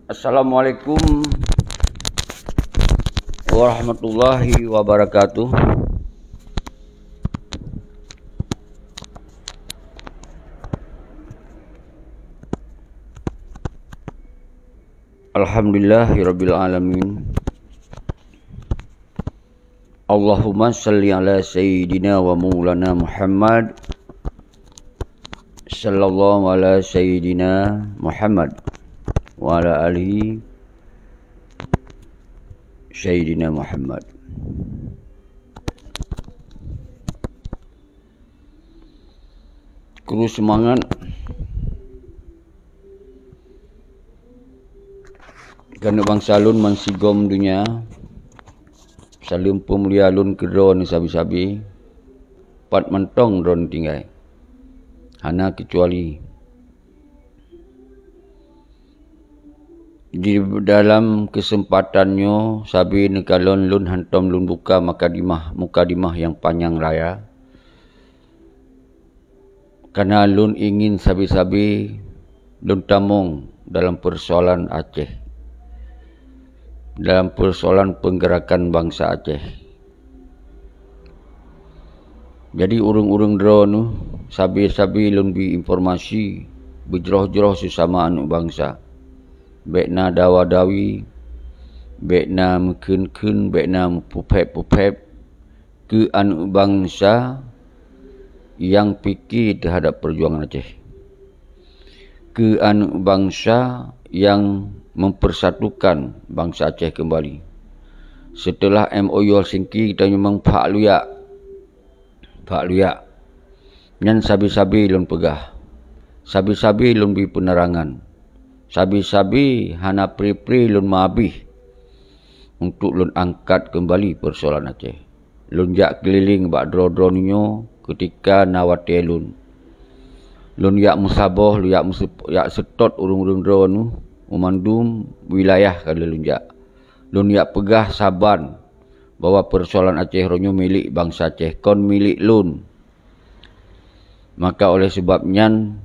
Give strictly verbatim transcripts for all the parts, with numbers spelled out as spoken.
Assalamualaikum warahmatullahi wabarakatuh. Alhamdulillahirabbil alamin. Allahumma salli ala sayyidina wa maulana Muhammad, sallallahu ala sayyidina Muhammad, wa ala alihi sayyidina Muhammad. Kru seumangat keuneuk bansa lôn bansigom donya. Saleuem peumulia lôn keu droeneuh sabe-sabe, pat mantong droeneuh tinggai, hana keucuali. Di dalam keuseumpatan nyoe sabe neukalon lôn hantom lôn buka mukadimah, mukadimah nyang panyang raya. Kana lôn ingin sabe-sabe lôn tamong dalam peusoalan Aceh, dalam peusoalan peunggerakan bansa Aceh. Jadi ureuëng-ureuëng droeneuh sabe-sabe lôn bi informasi, beujroh-jroh seusama aneuëk bansa. Bék na dawa-dawi, bék na meukheun-kheun, bék na meupeuphép-peuphép keu aneuëk bansa nyang pike teuhadap peujuangan Aceh, keu aneuëk bansa nyang mempersatukan bansa Aceh keumbali. Seuteulah M O U Helsinki, geutanyoe memang phak luyak, phak luyak. Nyan sabe-sabe lôn peugah, sabe-sabe lôn bi peunerangan, sabe-sabe hana pri-pri lôn meuabih untuk lôn angkat keumbali peusoalan Aceh. Lôn jak keulileng bak droe-droe nyoe keutika na watée lôn. Lôn jak meusaboh, lôn jak meuseu-, jak seutôt ureuëng-ureuëng droeneuh, meumandum wilayah ka lheueh lôn jak. Lôn jak peugah saban bahwa peusoalan Aceh uroe nyoe milék bansa Aceh, kon milék lôn. Maka oleh sebab nyan,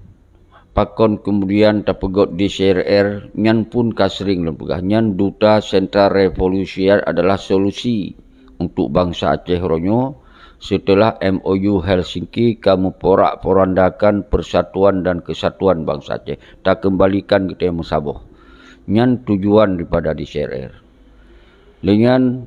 pakon keumudian tapeugot D C R R, nyan pun ka sering lôn peugah, nyan duta sentral revolusioner adalah solusi untuk bansa Aceh uroe nyoe, seuteulah M O U Helsinki ka meuporak-porandakan persatuan dan kesatuan bansa Aceh, takeumbalikan geutanyoe meusaboh. Nyan tujuan daripada D C R R. Lé nyan,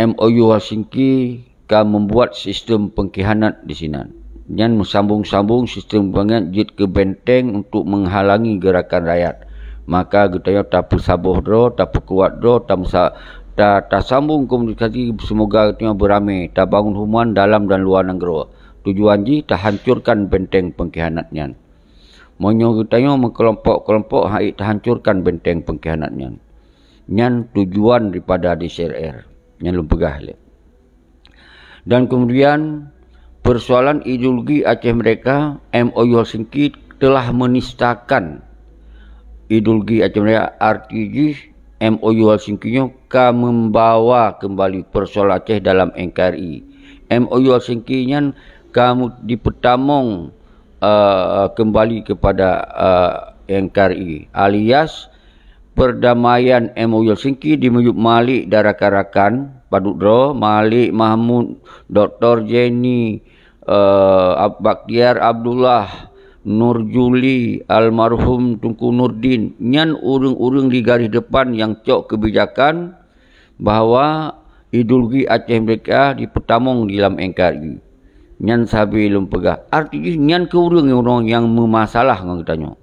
M O U Helsinki ka membuat sistem pengkhianat di sinan. Nyan meusambung-sambung sistem pengkhianat jeuet keu benteng untuk menghalangi gerakan rakyat. Maka geutanyoe tapeusaboh droe, tapeukuat droe, tameusa-, ta-, tasambung komunikasi, seumoga geutanyoe beuramé, tabangun hubungan dalam dan luwa nanggroe. Tujuan jih tahancurkan benteng pengkhianat nyan. Meunyoe geutanyoe meukelompok-kelompok, han ék tahancurkan benteng pengkhianat nyan. Nyan tujuan daripada D C R R. Nyan lôn peugah lé. Dan kemudian, persoalan ideologi Aceh Merdeka, M O U Helsinki telah menistakan ideologi Aceh Merdeka. Arti jih, M O U Helsinki nyoe ka membawa kembali persoalan Aceh dalam N K R I. M O U Helsinki nyan ka mu-, dipeutamong, eh, kembali kepada, eh, N K R I, alias perdamaian M O U Helsinki dimiyueb Malik dan rakan-rakan, padub droe, Malik Mahmud, Doktor Jenny, eh, Ab-, Bakhtiar Abdullah, Nur Juli, almarhum Teungku Nurdin, nyan ureuëng-ureuëng di garis depan nyang cok keubijakan bahwa ideologi Aceh Merdeka dipeutamong di lam N K R I. Nyan sabe lôn peugah. Arti jih nyan keu ureuëng nyang meumasalah ngon geutanyoe.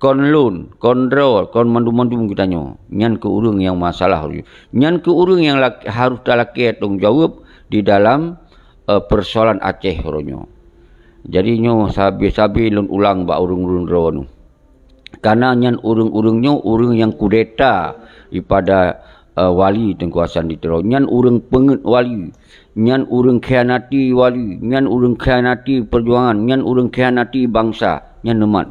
Kon lôn, kon droe, kon mandum-mandum geutanyoe. Nyan keu ureuëng nyang masalah. Nyan keu ureuëng nyang lak-, harôh talakée tanggong jaweueb di dalam, eh, persoalan Aceh uroe nyoe. Jadi nyoe sabe-sabe lôn ulang bak ureuëng-ureuëng droeneuh. Kana nyan ureuëng-ureuëng nyoe ureuëng nyang kudeta daripada, eh, wali Teungku Hasan di Tiro. Nyan ureuëng peungeuet wali. Nyan ureuëng khianati wali, nyan ureuëng khianati peujuangan, nyan ureuëng khianati bansa, nyan neumat.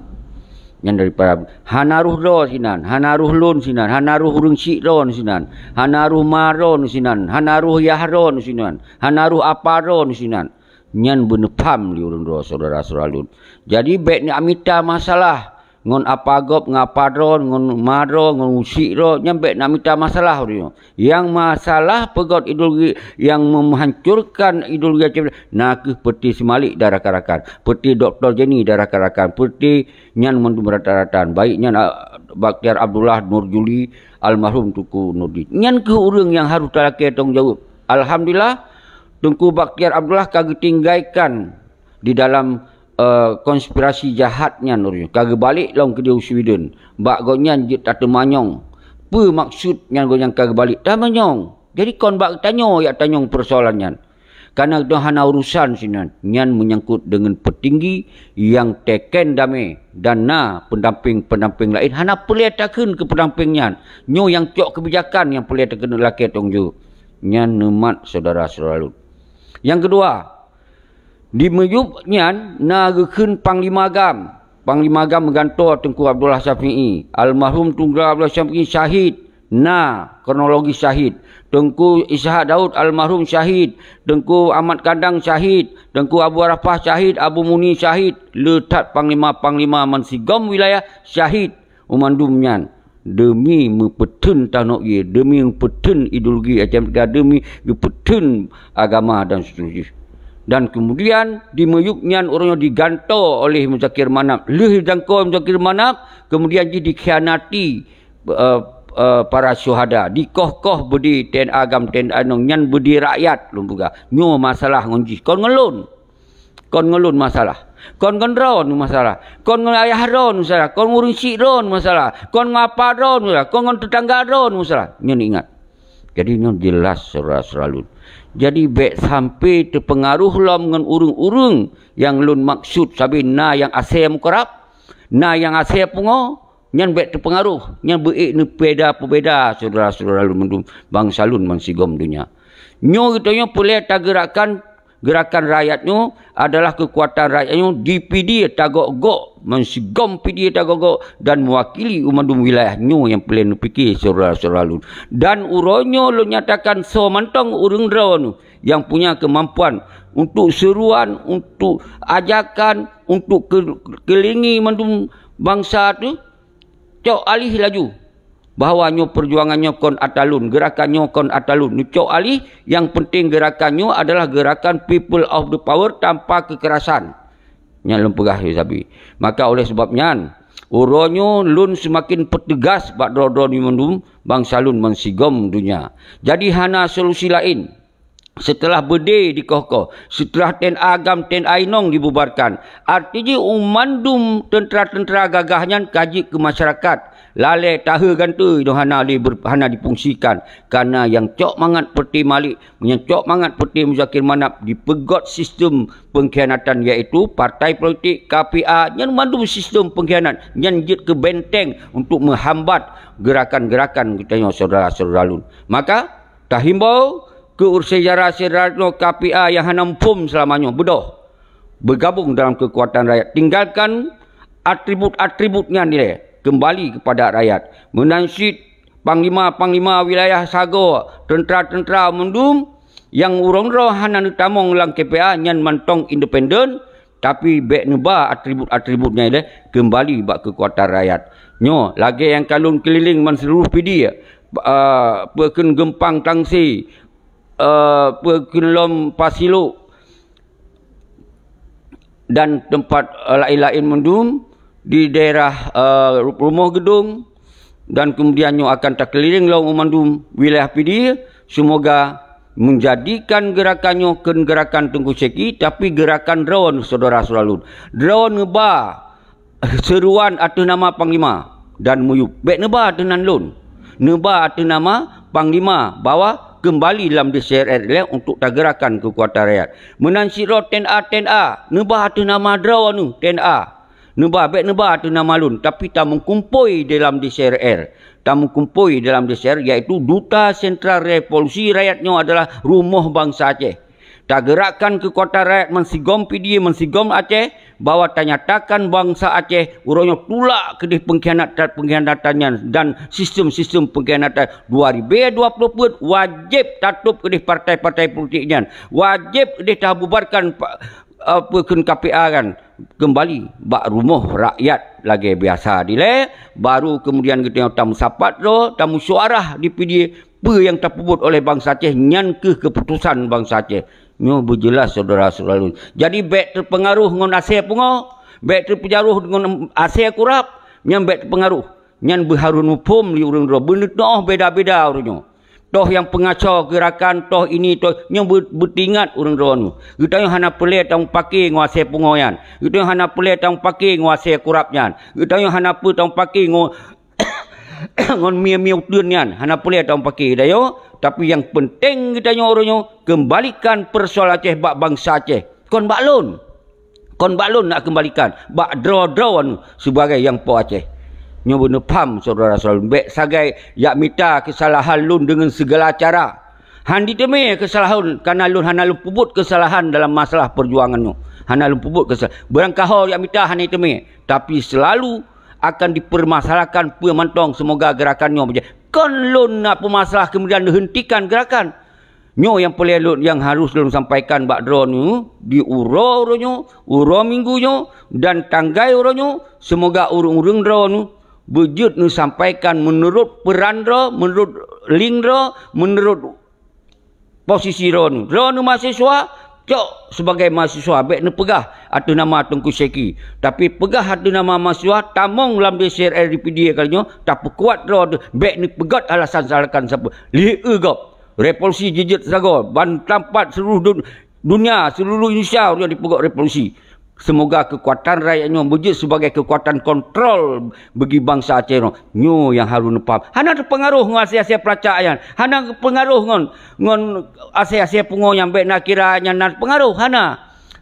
Nyan daripada hana roh droe sinan, hana roh lôn sinan, hana roh ureuëng syiek droe sinan, hana roh ma droe sinan, hana roh yah droe sinan, hana roh apa droe sinan. Nyan beuneupham lé ureuëng droe syedara-syedara lôn. Jadi bék neumita masalah Ngon apa gob, ngon apa droe, ngon ma droe, ngon usiek droe, nyan bék nak mita masalah ureuëng nyoe. Nyang masalah peugét ideologi nyang meuhancurkan ideologi Aceh, na kheueh peuti Simalik dan rakan-rakan, peuti Doktor Jenny dan rakan-rakan, peuti nyan mandum rata-rata, baik nyan, ah, Bakhtiar Abdullah, Nur Juli, almarhum Teungku Nurdin. Nyan kheueh ureuëng nyang harôh talakée tanggung jaweueb. Alhamdulillah, Teungku Bakhtiar Abdullah ka geutinggaikan di dalam, eh, konspirasi jahat nyan ureuëng nyoe. Ka geubalek lom keudeh u Sweden. Bak gobnyan jeuet tateumanyong. Peue maksud nyan gobnyan ka geubalek? Tamanyong. Jadi kon bak tanyoe jak tanyong peusoalan nyan. Kareuna geutanyoe hana urusan sinan. Nyan meunyangkot deungon peutinggi nyang teken damé dan na peudampéng-peudampéng laén hana peureulée takheun keu peudampéng nyan. Nyoe nyang cok keubijakan nyang peureulée takheun lakée tanggung jaweueb. Nyan neumat syedara-syedara lôn. Nyang keudua, di miyueb nyan na geukheun panglima GAM. Panglima GAM meugantoe Teungku Abdullah Syafi'i. Almarhum Teungku Abdullah Syafi'i syahid. Na kronologi syahid. Teungku Ishak Daud almarhum syahid. Teungku Ahmad Kandang syahid. Teungku Abu Arafah syahid. Abu Muni syahid. Le that panglima-panglima meusigom wilayah syahid. Umandum nyan deumi meupeutheun tanoh ie, deumi meupeutheun ideologi Aceh Merdeka, deumi geupeutheun agama dan seterusnya. Dan kemudian di miyueb nyan ureuëng nyoe digantoe oleh Muzakir Manaf. Lheueh jangkoe Muzakir Manaf, kemudian jih dikhianati, eh, eh, para syuhada. Dikoh-koh beudé TNA GAM, TNA inong, nyan beudé rakyat lôn peugah. Nyoe masalah ngon jih, kon ngon lôn. Kon ngon lôn masalah. Kon ngon droeneuh masalah. Kon ngon ayah droeneuh masalah. Kon ngon ureuëng syiek droeneuh masalah. Kon ngon apa droeneuh masalah. Kon ngon teutangga droeneuh masalah. Nyoe ingat. Jadi nyoe jeulaih syedara-syedara lôn. Jadi bék sampai teupeungaruh lom ngon ureuëng-ureuëng nyang lôn maksud sabe na nyang asée mukarab, na nyang asée pungo, nyan bék teupeungaruh. Nyan beuék neupeubeda-peubeda syedara-syedara lôn mandum bansa lôn meusigom donya. Nyoe geutanyoe peureulée tageurakkan Geurakan rakyat nyoe adalah keukuatan rakyat nyoe di Pidie tagok-gok, meusigom Pidie tagok-gok dan meuwakili u mandum wilayah nyoe nyang peureulée neupike syedara-syedara lôn. Dan uroe nyoe lôn nyatakan soe mantong ureuëng droeneuh nyang punya keumampuan untuk seruan, untuk ajakan, untuk ke-, keulingi mandum bansa teuh, cok alih laju bahwa nyoe peujuangan nyoe kon atra lôn, geurakan nyoe kon atra lôn. Neucok alih, nyang peunteng geurakan nyoe adalah geurakan people of the power tanpa kekerasan. Nyan lôn peugah lé sabe. Maka oleh sebab nyan, uroe nyoe lôn seumaken peuteugas bak droe-droe nyoe mandum bansa lôn meusigom donya. Jadi hana solusi laén. Seuteulah beudé dikoh-koh, seuteulah TNA GAM, TNA inong dibubarkan, arti jih u mandum teuntra-teuntra gagah nyan ka jeuet keu masyarakat. Lalée tahe gantui nyoe hana lé ber-, hana dipungsikan, kareuna nyang cok mangat peuti Malik, nyang cok mangat peuti Muzakir Manaf dipeugét sistem peungkhianatan, yaitu partai politik, K P A, nyan mandum sistem peungkhianat nyan jeuet keu benteng untuk meuhambat geurakan-geurakan geutanyoe syedara-syedara lôn. Maka, tahimbau keu syedara-syedara droe K P A nyang hana muphom seulama nyoe, beudôh beugabong dalam keukuatan rakyat. Tinggalkan atribut-atribut nyan ilée, keumbali keupada rakyat. Meunan cit panglima-panglima wilayah sagoe, teuntra-teuntra mandum nyang uroe nyoe hana neutamong lam K P A nyan mantong independen, tapi bék neuba atribut-atribut nyan ilée keumbali bak keukuatan rakyat. Nyoe lagée nyang ka lôn keulileng ban seuluruh Pidie, ah, peue kheun Geumpang Tangse, eh, peue kheun lom Pasilok dan teumpat, eh, laén-laén mandum di daerah, eh, Rumoh Geudong dan keumudian nyoe akan takeulileng lom u mandum wilayah Pidie. Seumoga meunjadikan geurakan nyoe kheun geurakan Teungku Syeki, tapi geurakan droe syedara-syedara lôn. Droe neuba seuruan ateueh nama panglima dan miyueb. Bék neuba ateueh nan lôn. Neuba ateueh nama panglima bahwa keumbali lam D C R R ilée untuk tageurakan keukuatan rakyat. Meunan sidroe TNA, TNA, neuba ateueh nama droeneuh TNA. Neuba, bék neuba ateueh nama lôn, tapi tameukumpôi di lam D C R R. Tameukumpôi di lam D C R R, yaitu Duta Sentral Revolusi Rakyat nyoe adalah rumoh bansa Aceh. Tageurakkan keukuatan rakyat meusigom Pidie, meusigom Aceh, bahwa tanyatakan bansa Aceh uroe nyoe tulak keudeh peungkhianat-, peungkhianatan nyan dan sistem-sistem peungkhianatan. Dua ribu dua puluh peuet wajéb tatôb keudeh partai-partai politik nyan, wajéb keudeh tabubarkan pa-, apa kheun K P A kan, keumbali bak rumoh rakyat lagée biasa dilée, baru keumudian geutanyoe tameusapat droe, tameusyuarah di P D A, peue nyang tapeubuet oleh bansa Aceh, nyan kheueh keuputosan bansa Aceh. Nyoe beujeulaih syedara-syedara lôn. Jadi bék teupeungaroh ngon asée pungo, bék teupeungaroh ngon asée kurab, nyan bék teupeungaroh. Nyan beuhareuneupom lé ureuëng droe, beuneutoh beda-beda ureuëng nyoe. Toh nyang peungaco geurakan, toh ini, toh nyoe beu-, beutingat ureuëng droe nyoe. Geutanyoe hana peureulée tameupaké ngon asée pungo nyan. Geutanyoe hana peureulée tameupaké ngon asée kurab nyan. Geutanyoe hana peue tameupaké ngon, ngon mie-mie uteuen nyan. Hana peureulée tameupaké geutanyoe. Tapi nyang peunteng geutanyoe ureuëng nyoe, keumbalikan peusoalan Aceh bak bansa Aceh. Kon bak lôn. Kon bak lôn nak keumbalikan bak droe-droe nyoe sibagai nyang po Aceh. Nyoe beuneupham syedara-syedara lôn, bék sagai jak mita keusalahan lôn deungon sigala cara. Han jiteumé keusalahan, kareuna lôn hana lôn peubuet keusalahan dalam masalah peujuangan nyoe. Hana lôn peubuet keusalahan. Beurangkaho jak mita hana jiteumé, tapi seulalu akan dipeurmasalahkan peue mantong, seumoga geurakan nyoe beujeuet. Kon lôn nak peumasalah keumudian neuheuntikan geurakan. Nyoe nyang peureulée lôn, nyang harôh lôn sampaikan bak droeneuh di uroe, uroe nyoe, uroe minggu nyoe, dan tanggai uroe nyoe, seumoga ureuëng-ureuëng droeneuh beujeuet neusampaikan meunurot peuran droe, meunurot link droe, meunurot posisi droeneuh. Droeneuh mahasiswa, cok sibagai mahasiswa, bék neupeugah ateueh nama Teungku Syeki. Tapi peugah ateueh nama mahasiswa, tamong lam D C R R di P D A kali nyoe, tapeukuat droeneuh, bék neupeugét alasan salahkan sapeue. Lheueh gob. Revolusi jijeuet sagoe, ban tampat seluruh dun-, dunia, seluruh Indonesia ureuëng dipeugét revolusi. Seumoga keukuatan rakyat nyoe beujeuet sibagai keukuatan kontrol bagi bansa Aceh nyoe. Nyoe nyang harôh neupaham. Hana teupeungaroh ngon asée-asée peulacak nyan. Hana teupeungaroh ngon, ngon asée-asée pungo nyang bék na kira nyan na peungaroh. Hana.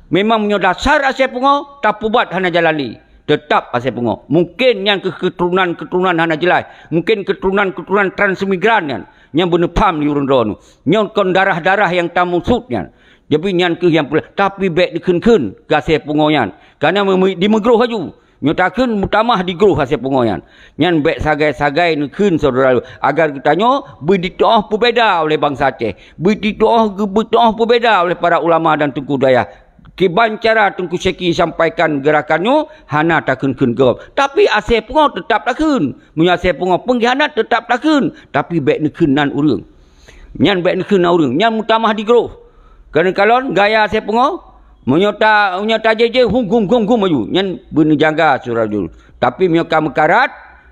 Memang meunyoe dasar asée pungo, tapeubuet hana jalan lé. Teutap asée pungo. Mungken nyan keu keuturonan-keuturonan hana jeulaih. Mungken keuturonan-keuturonan transmigran nyan. Nyang beuneupham di ureuëng droeneuh. Nyoe kon darah-darah nyang tamusuet nyan. Jadi nyan kheueh nyang peureulée. Tapi bék dikheun-kheun keu asée pungo nyan. Kareuna meu-, dimeugroh laju. Nyoe takheun meutamah digroh asée pungo nyan. Nyan bék sagai-sagai neukheun syedara lôn. Agar geutanyoe beuditoh peubeda oleh bansa Aceh. Beuditoh, beuditoh peubeda oleh para ulama dan teungku dayah. Kiban cara Teungku Syeki sampaikan geurakan nyoe hana takheun-kheun gob. Tapi asée pungo teutap takheun. Meunyoe asée pungo peungkhianat teutap takheun. Tapi bék neukheun nan ureuëng. Nyan bék neukheun nan ureuëng. Nyan meutamah digroh. Keuneuk kalon gaya asée pungo. Meunyoe ta, meunyoe tajéh-jéh hum gum gum gum laju. Nyan beuneujaga syedara lôn. Tapi meunyoe ka meukarat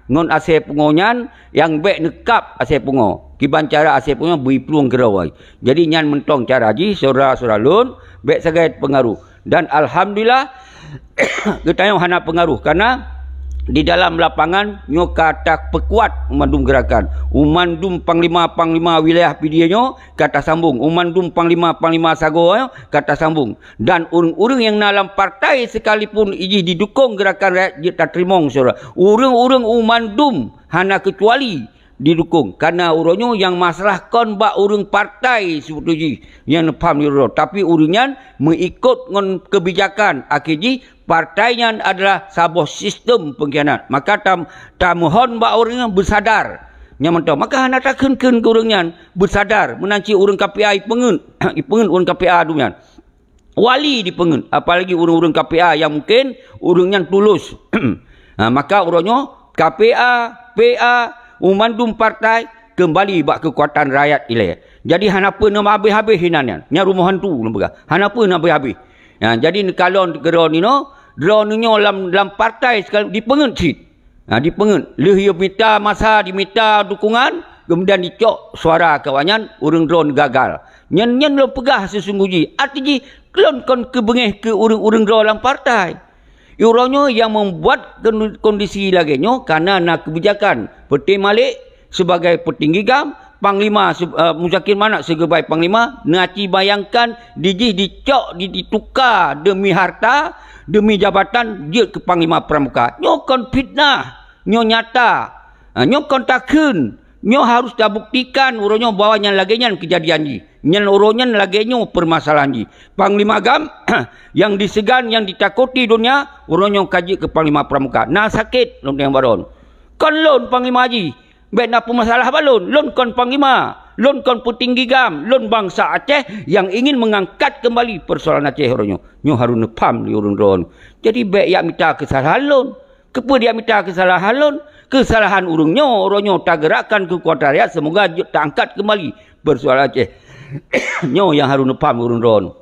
ngon asée pungo nyan, nyang bék neukab asée pungo. Kiban cara asée pungo bri plueng keudroe. Jadi nyan mantong cara jih, syedara-syedara lôn, bék sagai peungaroh. Dan alhamdulillah, geutanyoe hana peungaroh, kareuna di dalam lapangan nyoe ka tapeukuat mandum geurakan. U mandum panglima-panglima wilayah P D A nyoe ka tasambong. U mandum panglima-panglima sagoe nyoe ka tasambong. Dan ureuëng-ureuëng nyang na lam partai sekalipun jih didukong geurakan rakyat jeuet tateurimong syedara. Ureuëng-ureuëng u mandum hana keucuali didukong. Kareuna uroe nyoe nyang masalah kon bak ureuëng partai sibeutôi jih nyang neupaham di uroe. Tapi ureuëng nyan meuikot ngon keubijakan, akhé jih partai nyan adalah saboh sistem peungkhianat. Maka tam-, tameuhon bak ureuëng nyan beusadar. Nyang mantong. Maka hana takheun-kheun keu ureuëng nyan beusadar. Meunan cit ureuëng K P A ipeungeut, ipeungeut ureuëng K P A dum nyan. Wali dipeungeut, apalagi ureuëng-ureuëng K P A nyang mungken ureuëng nyan tulus. Ha, maka uroe nyoe K P A, P A, u mandum partai keumbali bak keukuatan rakyat ilée. Jadi hana peue na habéh-habéh inan nyan. Nyan rumoh hantu lôn peugah. Hana peue na habéh-habéh. Ha, jadi neukalon keudroe nyoe, droeneuh nyoe lam, lam partai sekali dipeungeut cit. Ha, dipeungeut. Lheueh mita masa, dimita dukungan, keumudian dicok suara keu awaknyan, ureuëng droeneuh gagal. Nyan, nyan lôn peugah seusunggoh jih. Arti jih, lôn kon keubeungéh keu ureuëng-ureuëng droe lam partai. Uroe nyoe nyang membuat kon-, kondisi lagée nyoe kareuna na keubijakan Peuté Malik sibagai peutinggi GAM, Panglima se-, eh, Muzakir Manaf sibagai Panglima, na ci bayangkan dijih dicok, di-, dituka demi harta, demi jabatan jeuet keu Panglima Pramuka. Nyoe kon fitnah, nyoe nyata. Ha, nyoe kon takheun, nyoe harus tabuktikan uroe nyoe bahwa nyang lagée nyan keujadian jih. Nyan uroe nyan lagée nyoe peumasalahan jih. Panglima GAM nyang diseugan, nyang ditakuti donya, uroe nyoe ka jeuet keu Panglima Pramuka. Na sakét lôn tueng baron. Kon lôn panglima jih. Bék na peumasalah bak lôn, lôn kon panglima. Lôn kon peutinggi GAM, lôn bansa Aceh nyang ingin meungangkat keumbali peusoalan Aceh uroe nyoe. Nyoe harôh neupham lé ureuëng droeneuh. Jadi bék jak mita keusalahan lôn. Keupeue jak mita keusalahan lôn? Keusalahan ureuëng nyoe, uroe nyoe tageurakkan keukuatan rakyat, seumoga jeuet taangkat keumbali peusoalan Aceh. Nyoe nyang harôh neupham ureuëng droeneuh.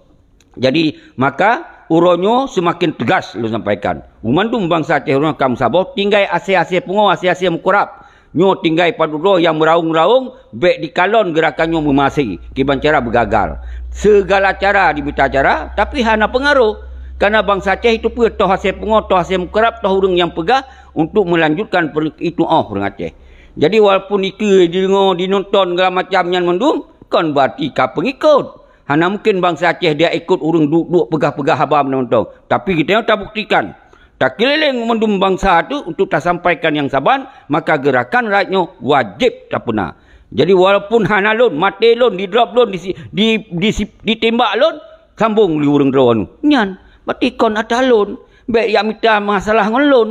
Jadi, maka uroe nyoe seumaken teugas lôn sampaikan. Banmandum bansa Aceh uroe nyoe ka meusaboh, tinggai asée-asée pungo, asée-asée meukurab. Nyoe tinggai padub droe nyang meuraung-raung, bék dikalon geurakan nyoe meumaséh, kiban cara beugagal. Seugala cara jimita cara, tapi hana peungaroh. Kareuna bansa Aceh itu peue, toh asée pungo, toh asée meukurab, toh ureuëng nyang peugah untuk meulanjutkan per-, itu óh ureuëng Aceh. Jadi, walaupun ikeue jideungoe, jinonton, segala macam nyan mandum, kon beurati ka peungikot. Hana mungken bansa Aceh dia ikot ureuëng duek-duek peugah-peugah haba mantong. Tapi geutanyoe tabuktikan, takeulileng mandum bansa tu untuk tasampaikan nyang saban, maka geurakan rakyat nyoe wajéb tapeuna. Jadi, walaupun hana lôn, maté lôn, didrop lôn, di, di, di, ditembak lôn, sambong lé ureuëng droeneuh. Nyan, berarti kon atra lôn. Bék jak mita masalah ngon lôn.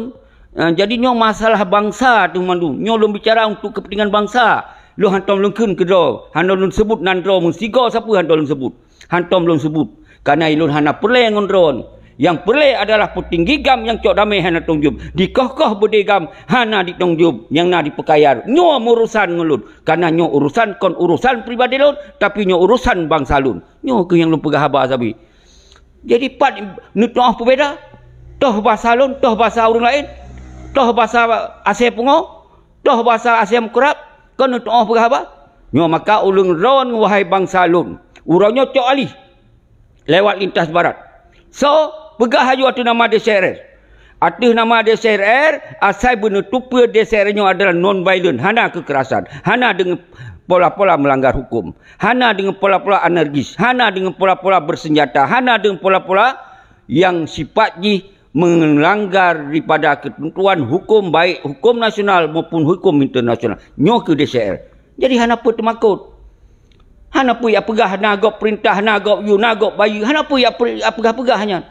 Ah, jadi nyoe masalah bansa tu mandum. Nyoe lôn bicara untuk kepentingan bansa. Lôn hantom lôn kheun keudroe, hana lôn seubut nan droe meusigoe sapeue hantom lôn seubut. Hantom lôn seubut. Kareuna ulôn hana peureulée ngon droe. Nyang peureulée adalah peutinggi GAM nyang cok damé hana tong jeueb. Dikoh-koh beudé GAM hana ditong jeueb, nyang na dipeukaya. Nyoe meuurusan ngon lôn. Kareuna nyoe urusan kon urusan pribadi lôn, tapi nyoe urusan bansa lôn. Nyoe keuh nyang lôn peugah haba sabe. Jadi pat neutuoh peubeda? Toh basa lôn, toh basa ureuëng laén, toh basa asée pungo, toh basa asée meukurab, kon neutuoh peugah haba? Nyoe maka ulôn ron, wahai bansa lôn, uroe nyoe cok alih lewat lintas barat. So, peugah aju ateueh nama D C R R. Ateueh nama D C R R, asai beuneutupeue D C R R nyoe adalah non-violent, hana keukerasan, hana deungon pola-pola meulanggar huköm, hana deungon pola-pola anarkis, hana deungon pola-pola bersenjata, hana deungon pola-pola nyang sipat jih meulanggar daripada keuteuntuan huköm, baik huköm nasional maupun huköm internasional. Nyoe keuh D C R R. Jadi hana peue teumakot. Hana peue jak peugah na gob peurintah, na gob yue, na gob bayeue, hana peue jak pe-, jak peugah-peugah nyan.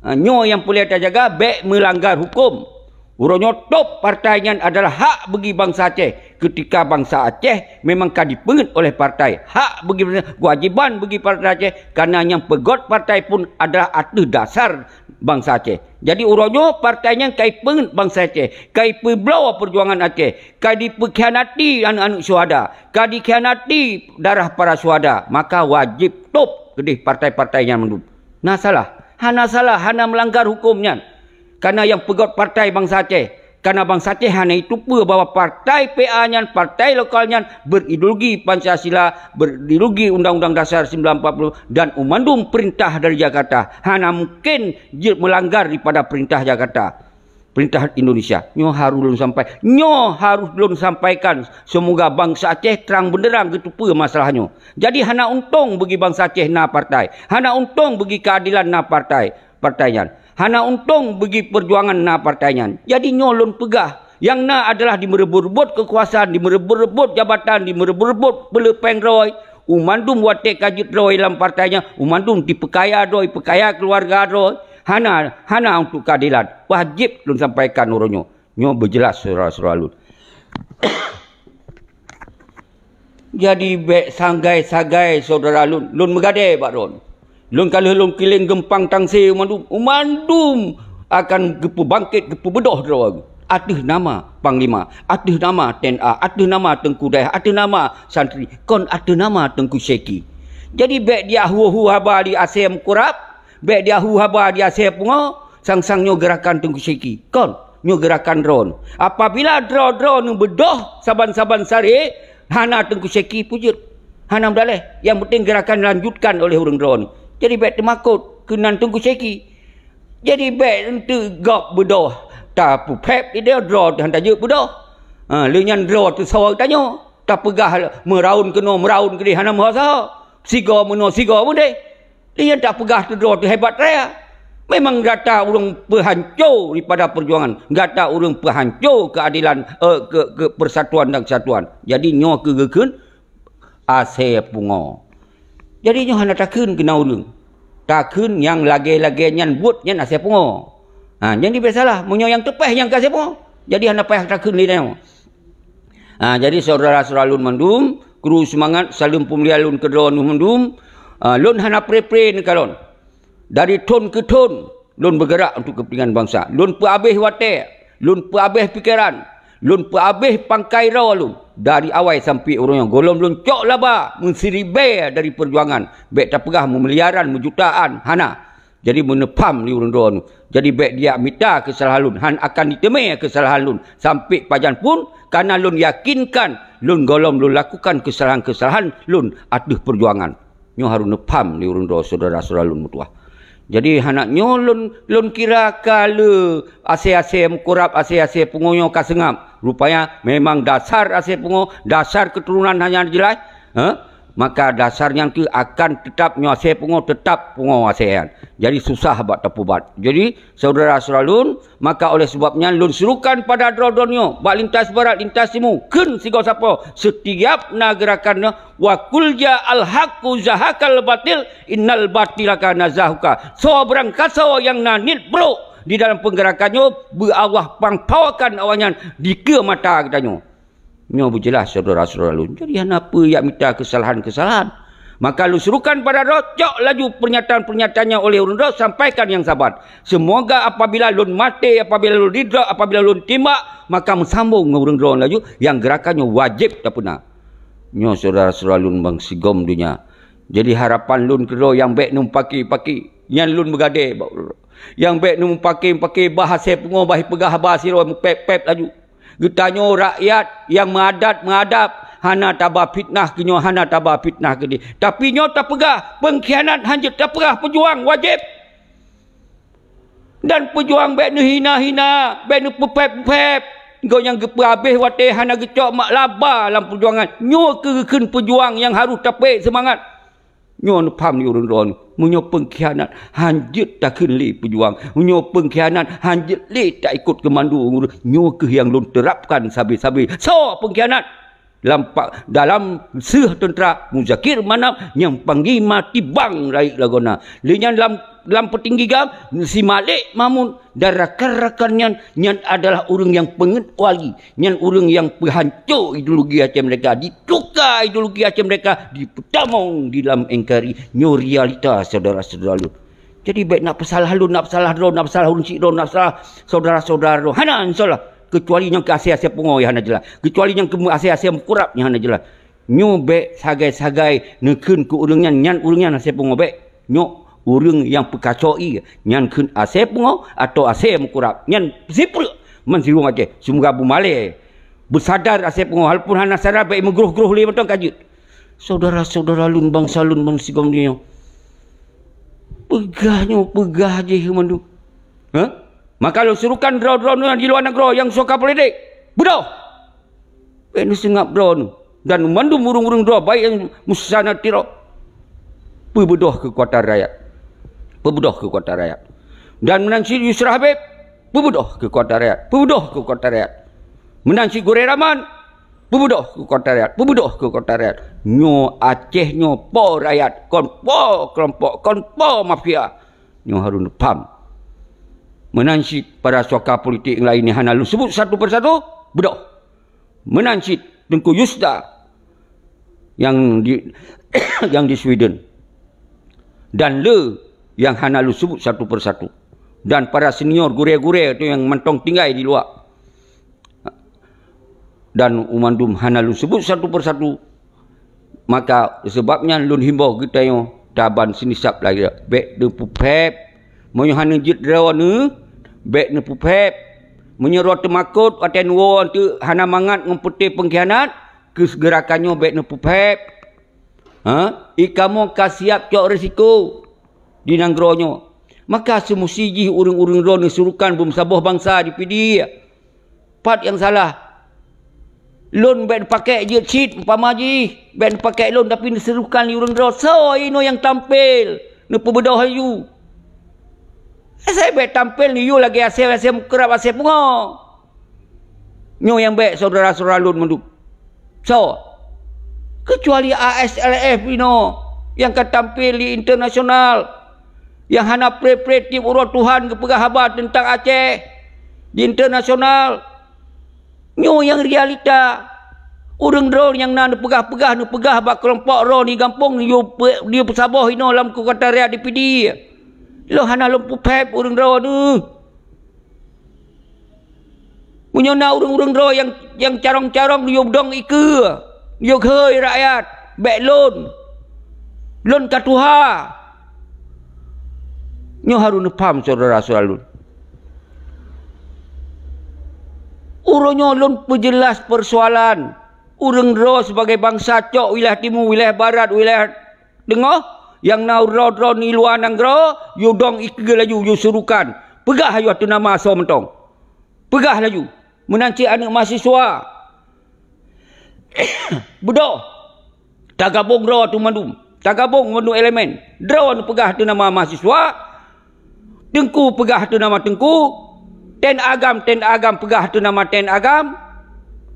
Ha, nyoe nyang peureulée tajaga, bék meulanggar huköm. Uroe nyoe top partai nyan adalah hak bagi bansa Aceh. Ketika bansa Aceh memang ka dipeungeut oleh partai, hak bagi, kewajiban bagi partai Aceh, kareuna nyang peugét partai pun adalah ateueh dasar bansa Aceh. Jadi uroe nyoe partai nyan ka ipeungeut bansa Aceh, ka ipeubloe peujuangan Aceh, ka dipeukhianati aneuëk-aneuëk syuhada, ka dikhianati darah para syuhada, maka wajéb top keudeh partai-partai nyan mandum. Na salah? Hana salah, hana meulanggar huköm nyan. Kareuna nyang peugét partai bansa Aceh, kareuna bansa Aceh hana jitupeue bahwa partai P A nyan, partai lokal nyan berideologi Pancasila, berideologi Undang-Undang Dasar sembilan empat puluh dan umandum perintah dari Jakarta. Hana mungken jeuet meulanggar daripada perintah Jakarta, perintah Indonesia. Nyoe harôh lôn sampai, nyoe harôh lôn sampaikan. Seumoga bansa Aceh terang benderang geuteupeue masalah nyoe. Jadi hana untông bagi bansa Aceh na partai, hana untông bagi keadilan na partai, partai nyan. Hana untông bagi peujuangan na partai nyan. Jadi nyoe lôn peugah, nyang na adalah dimeureubot-reubot keukuasaan, dimeureubot-reubot jabatan, dimeureubot-reubot peuleupeng droe. Umandum watée ka jeuet droe lam partai nyan, umandum dipeukaya droe, peukaya keuluwarga droe. Hana, hana untuk keadilan. Wajéb lôn sampaikan uroe nyoe. Nyoe beujeulaih syedara-syedara lôn. Jadi bék sagai-sagai syedara lôn, lôn meugadée bak droe. Lôn ka lheueh lôn kileng geumpang tangse mandum, mandum akan geupeubangket, geupeubeudôh droe. Ateueh nama panglima, ateueh nama T N A, ateueh nama teungku dayah, ateueh nama santri, kon ateueh nama Teungku Syeki. Jadi bék diahu-ahu haba di asée meukurab, bék diahu haba di asée pungo, sang-sang nyoe geurakan Teungku Syeki. Kon, nyoe geurakan droe. Apabila droe-droe neubeudôh saban-saban saré, hana Teungku Syeki peujeuet. Hana meudaléh. Nyang penting geurakan lanjutkan oleh ureuëng droe. Jadi bék teumakot keunan Teungku Syeki. Jadi bék eunteuk gob beudôh. Tapeupéb idéh droe teuh hana jeuet beudôh. Ha, lheueh nyan droe teuh soe tanyoe. Tapeugah meuraun keunoe, meuraun keudeh hana meusaho. Sigoe meunoe, sigoe meudeh. Lheueh nyan tapeugah teuh droe teuh hebat raya. Memang gata ureuëng peuhanco daripada peujuangan. Gata ureuëng peuhanco keuadilan, eh, ke, ke persatuan dan kesatuan. Jadi nyoe keuh geukheun asée pungo. Jadi nyoe hana takheun keunan ureuëng. Takheun nyang lagée-lagée nyan buet nyan asée pungo. Ha, jadi bék salah, meunyoe nyang teupéh nyang ka asée pungo. Jadi hana payah takheun lé nyoe. Ha, jadi syedara-syedara lôn mandum, Kru seumangat, saleuem peumulia lôn keudroe neuh mandum. Ah, lôn hana pre-pre neukalon. Dari thon keu thon, lôn beugerak untuk keupeuntingan bansa. Lôn peuabéh watée, lôn peuabéh pikeran, lôn peuabéh pangkai droe lôn. Dari awai sampoe uroe nyoe, gohlom lôn cok laba meusiribée dari peujuangan. Bék tapeugah meumiliaran, meujutaan, hana. Jadi, meuneupham lé ureuëng droeneuh. Jadi, bék dijak mita keusalahan lôn, hán akan jiteumé keusalahan lôn sampoe pajan pun, kareuna lôn yakinkan lôn gohlom lôn lakukan keusalahan-keusalahan lôn ateueh peujuangan. Nyoe harôh neupham lé ureuëng droe syedara-syedara lôn meutuwah. Jadi, hana nyoe lôn, lôn kira ka le asée-asée meukurab, asée-asée pungo nyoe ka seungab. Rupanya memang dasar asée pungo, dasar keuturonan hana jeulaih. Heh? Maka dasar nyan kheueh akan teutap nyoe asée pungo, teutap pungo asée nyan. Jadi susah bak tapeubat. Jadi, syedara-syedara lôn, maka oleh sebab nyan lôn serukan pada droe-droe nyoe, bak lintas barat, lintas timu, kheun sigoe sapoe, setiap na geurakan nyoe, "Wa qul ja'al haqqu zahaqal batil, innal batila kana zahuqa." Soe beurangkasoe nyang na niet brok di dalam peugerakan nyoe, beu Allah pampawakan awaknyan dikeue mata geutanyoe. Nyoe beujeulaih syedara-syedara lôn. Jadi hana peue jak mita keusalahan-keusalahan. Maka lôn serukan pada droe, cok laju pernyataan-pernyataan nyan oleh ureuëng droe, sampaikan nyang saban. Seumoga apabila lôn maté, apabila lôn didrop, apabila lôn timbak, maka meusambong ngon ureuëng droe laju, nyang geurakan nyoe wajéb tapeuna. Nyoe syedara-syedara lôn bansigom donya. Jadi harapan lôn keudroe nyang bék neumeupaké-paké, nyan lôn meugadée bak ureuëng droe. Nyang bék neumeupaké-paké bah asée pungo, bah ipeugah haba sidroe meupéb-péb laju. Geutanyoe rakyat nyang meuadat meuadab, hana taba fitnah keu nyoe, hana taba fitnah keu di. Tapi nyoe tapeugah, peungkhianat hana jeuet tapeugah peujuang wajéb. Dan peujuang bék neuhina-hina, bék neupeupéb-péb. Gobnyan geupeuabéh watée hana geucok mak laba lam peujuangan. Nyoe keuh geukheun peujuang nyang harôh tapék seumangat. Nyoe neupham lé ureuëng droeneuh, meunyoe peungkhianat hana jeuet takheun lé peujuang, meunyoe peungkhianat hana jeuet lé taikot keumando ureuëng, nyoe keuh nyang lôn teurapkan sabe-sabe. Soe peungkhianat? Lam pa-, dalam seuh teuntra Muzakir Manaf nyang panglima tibang rayeuk lagoena. Lé nyan lam, lam peutinggi gam, si Malik Mahmud dan rakan-rakan nyan, nyan adalah ureuëng nyang peungeut wali. Nyan ureuëng nyang peuhanco ideologi Aceh Merdeka, dituka ideologi Aceh Merdeka, dipeutamong di lam N K R I. Nyoe realita syedara-syedara lôn. Jadi bék nak peusalah lôn, nak peusalah droe, nak peusalah ureuëng chik droe, nak peusalah syedara-syedara droe. Hana, insya Allah. Keucuali nyang keu asée-asée pungo nyang hana jeulaih. Keucuali nyang keu asée-asée meukurab nyang hana jeulaih. Nyoe bék sagai-sagai neukheun keu ureuëng nyan, nyan ureuëng nyan asée pungo bék. Nyoe ureuëng nyang peukaco ié, nyan kheun asée pungo atawa asée meukurab. Nyan sipreuk man sidroe Aceh, seumoga beumalée. Beusadar asée pungo, walaupun hana sadar bék meugroh-groh lé mantong ka jeuet. Syedara-syedara lôn bansa lôn bansigom donya. Peugah nyoe, peugah jih mandum. Hah? Maka lôn serukan droe-droe nyoe di luwa nanggroe nyang suka politik. Beudôh! Bék neuseungab droeneuh dan mandum ureuëng-ureuëng droe, baik nyang meusanan tiroe. Peubeudoh keukuatan rakyat. Peubeudoh keukuatan rakyat. Dan meunan cit Yusra Habib, peubeudoh keukuatan rakyat. Peubeudoh keukuatan rakyat. Meunan cit Gurée Rahman, peubeudoh keukuatan rakyat. Peubeudoh keukuatan rakyat. Nyoe Aceh nyoe po rakyat, kon po keulompok, kon po mafia. Nyoe harôh neupham. Meunan cit para suaka politik nyang laén nyang hana lôn seubut satu persatu, beudôh. Meunan cit Teungku Yusda nyang di, nyang di Sweden. Dan le nyang hana lôn seubut satu persatu. Dan para senior gurée-gurée tu nyang mantong tinggai di luwa. Dan u mandum hana lôn seubut satu persatu. Maka, seubab nyan lôn himbô geutanyoe taban sinisab lagée bék neupeupéb. Meunyoe hana jeuet droeneuh, bék neupeupéb. Meunyoe droe teumakot watée neuwoe teuk hana mangat ngon peuté peungkhianat, keu geurakan nyoe bék neupeupéb. Ha? I kamoe ka siab cok risiko di nanggroe nyoe. Maka seumusti jih ureuëng-ureuëng droeneuh serukan beumeusaboh bansa di Pidie. Pat nyang salah? Lôn bék neupakék jeuet cit, umpama jih, bék neupakék lôn, tapi neuserukan lé ureuëng droe. Soe inoe nyang tampil, neupeubeudoh laju. Asai bék tampil neuyue lagée asée-asée meukeurab asée pungo. Nyoe nyang bék syedara-syedara lôn mandum. Soe? Keucuali A S L F inoe nyang ka tampil di internasional, nyang hana pré-pré tieb uroe Tuhan geupeugah haba teuntang Aceh di internasional. Nyoe nyang realita. Ureuëng droe nyang na neupeugah-peugah, neupeugah bak keulompok droe di gampông, yue pe-, yue peusaboh inoe lam keukuatan rakyat di Pidie. Lôn hana lôn peuphép ureuëng droe neuh. Meunyoe na ureuëng-ureuëng droe nyang, nyang carông-carông yue dong ikeue, yue kheue rakyat, bék lôn. Lôn ka tuha. Nyoe harôh neupham syedara-syedara lôn. Uroe nyoe lôn peujeulaih peusoalan ureuëng droe sibagai bansa cok wilayah timu, wilayah barat, wilayah teungoh, nyang na droe-droe di luwa nanggroe, yue dong ikeue laju, yue surukan. Peugah yue ateueh nama soe mantong. Peugah laju. Meunan cit aneuëk mahasiswa. Beudôh. Tagabong droe tu mandum. Tagabong mandum elemen. Droe neupeugah ateueh nama mahasiswa. Teungku peugah ateueh nama teungku. Ten Agam, Ten Agam peugah ateueh nama Ten Agam.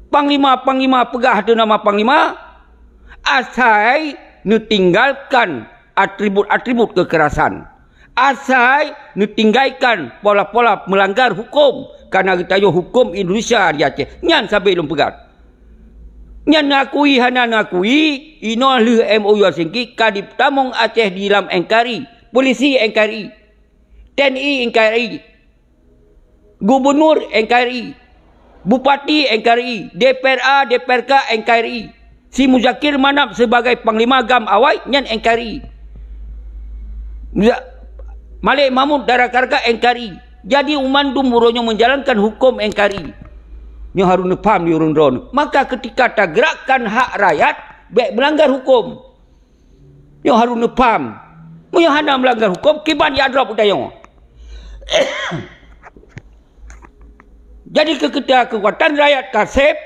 Panglima, Panglima peugah ateueh nama Panglima. Asai neutinggalkan atribut-atribut kekerasan. Asai neutinggalkan pola-pola melanggar hukum, karena geutanyoe hukum Indonesia di Aceh. Nyan sabe lôn peugah. Nyan neukui hana neukui, inoe lheueh M O U Helsinki ka ditamong Aceh di lam N K R I, polisi N K R I, T N I N K R I, gubernur N K R I, bupati N K R I, D P R A, D P R K N K R I, si Muzakir Manaf sebagai panglima gam awai nyan N K R I. Muza-, Malik Mahmud dara karka N K R I. Jadi umandum uroe nyoe menjalankan hukum N K R I. Nyoe harôh neupham di ureuëng droe. Maka ketika tagerakkan hak rakyat, bék melanggar hukum. Nyoe harôh neupham. Meunyoe hana melanggar hukum, kiban jak drop geutanyoe. Jadi ketika kekuatan rakyat kaseb,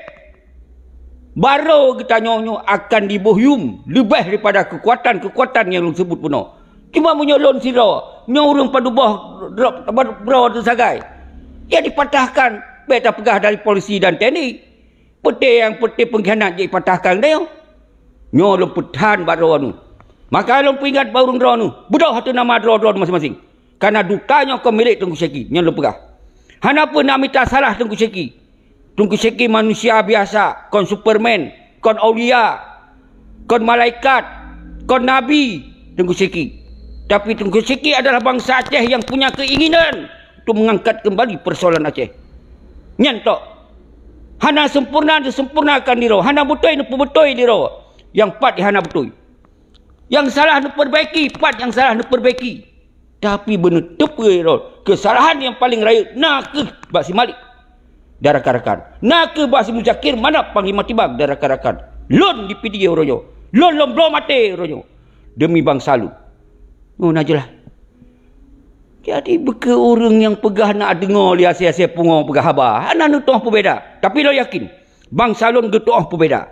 baroe geutanyoe nyoe akan diboh yum leubeh daripada kekuatan-kekuatan nyang lôn sebut bunoe. Cuma meunyoe lôn sidroe, nyoe ureuëng padub boh drop, padub droe teusagai. Ya dipatahkan, bék tapeugah dari polisi dan T N I. Peuté nyang peuté peungkhianat jipatahkan lé nyoe. Nyoe lôn peutan bak droeneuh. Maka lôn peuingat bak ureuëng droeneuh, beudôh ateueh nama droe-droe maséng-maséng. Karena duta nyoe kon milék Teungku Syeki, nyoe lôn peugah. Hana peue nak mita salah Teungku Syeki. Teungku Syeki manusia biasa, kon Superman, kon aulia, kon malaikat, kon nabi Teungku Syeki. Tapi Teungku Syeki adalah bangsa Aceh yang punya keinginan untuk mengangkat kembali persoalan Aceh. Nyan tok. Hana sempurna disempurnakan di droe, hana beutôi neupeubeutôi di droe. Nyang pat hana beutôi. Nyang salah neupeubaiki, pat nyang salah neupeubaiki. Tapi beuneuteupeu droe, keusalahan nyang paleng rayeuk na kheueh bak si Malik dan rakan-rakan. Na kheueh bak si Muzakir Manaf Panglima Tibang dan rakan-rakan. Lôn di Pidie uroe nyoe. Lôn lôn bloe maté uroe nyoe. Demi bangsa lôn. Oh, na jeulaih. Jadi, beu kheueh ureuëng nyang peugah nak deungoe lé asée-asée pungoe peugah haba, hana neutuoh peubeda. Tapi lôn yakin, bansa lôn geutuoh peubeda.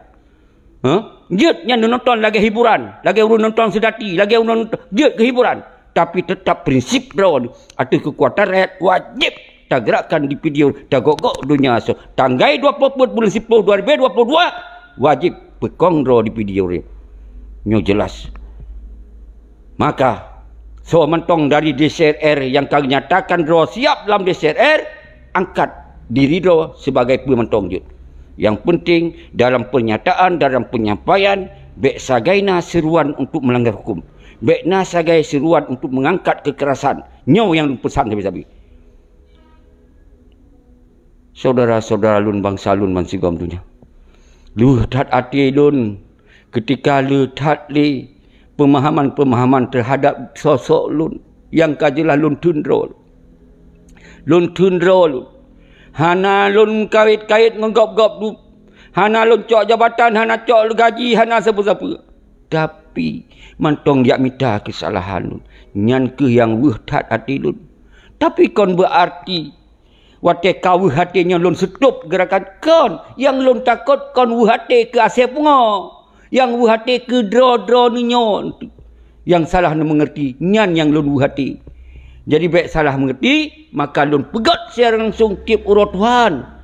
Hah? Jeuet nyan neunonton lagée hiburan, lagée ureuëng nonton seudati, lagée ureuëng nonton, jeuet keu hiburan. Tapi teutap prinsip droe ateueh keukuatan rakyat wajéb tagerakkan di Pidie, tagok-gok donya asoe. Tanggai dua ploh peuet buleuen siploh dua ribu dua puluh dua, wajéb peukong droe di Pidie. Nyoe jeulaih. Maka, soe mantong dari D C R R nyang ka nyatakan droe siab lam D C R R, angkat diri droe sibagai peue mantong jeuet. Nyang peunteng, dalam peunyataan, dalam peunyampaian, bék sagai na seuruan untuk meulanggar huköm. Bék na sagai seuruan untuk meungangkat keukerasan. Nyoe nyang lôn peusan sabe-sabe. Syedara-syedara lôn, bansa lôn bansigom donya. Lheueh that até lôn keutika le that lé peumahaman-peumahaman teuhadab sosok lôn nyang ka jeulaih lôn theun droe. Lôn theun droe lôn. Hana lôn kawét-kawét ngon gob-gob dum. Hana lôn cok jabatan, hana cok gaji, hana sapeue-sapeue. Tapi, mantong jak mita keusalahan lôn. Nyan kheueh nyang weueh that até lôn. Tapi kon beuarti watée ka weueh até nyoe lôn seutôb geurakan, kon. Nyang lôn takot kon weueh até keu asée pungoe. Nyang weueh até keu droe-droe nyoe. Nyang salah neumeungeurti, nyan nyang lôn weueh até. Jadi bék salah meungeurti, maka lôn peugét secara langsung tieb uroe Tuhan.